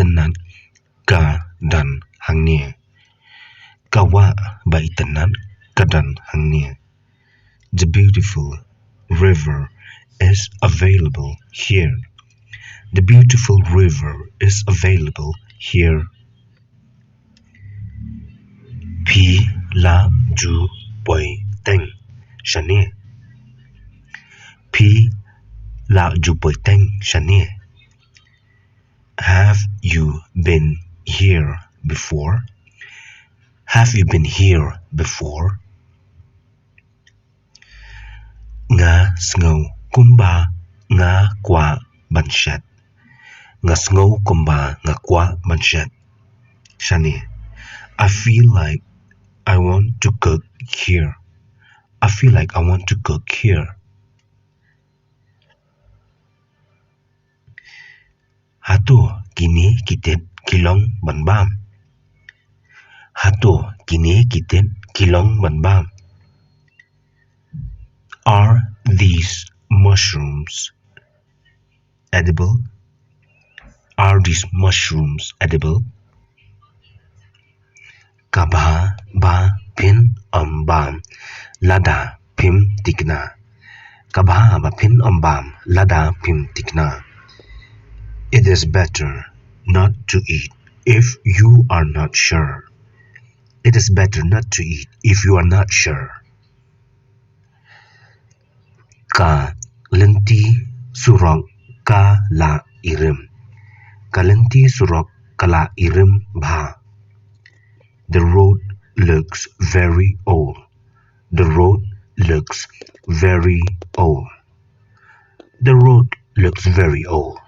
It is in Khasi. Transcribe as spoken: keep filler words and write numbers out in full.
itynnad ka don hangne. Ka wah ba itynnad ka don hangne. The beautiful river is available here. The beautiful river is available here. Phi la ju poi teng shane. Phi la ju poi teng shane. Have you been here before? Have you been here before? Nga sngew kumba nga kwah ban shet. Nga sngew kumba nga kwah ban shet shane. I feel like I want to cook here. I feel like I want to cook here. Hato kine ki tit ki long ban bam? Hato kine ki tit ki long ban bam? Are these mushrooms edible? Are these mushrooms edible? Ka bha ba phin ym bam lada phim thikna. Ka bha ba phin ym bam lada phim thikna. It is better not to eat if you are not sure. It is better not to eat if you are not sure. Ka lynti surok ka la irim. Ka lynti surok ka la irim bha. The road looks very old. The road looks very old. The road looks very old.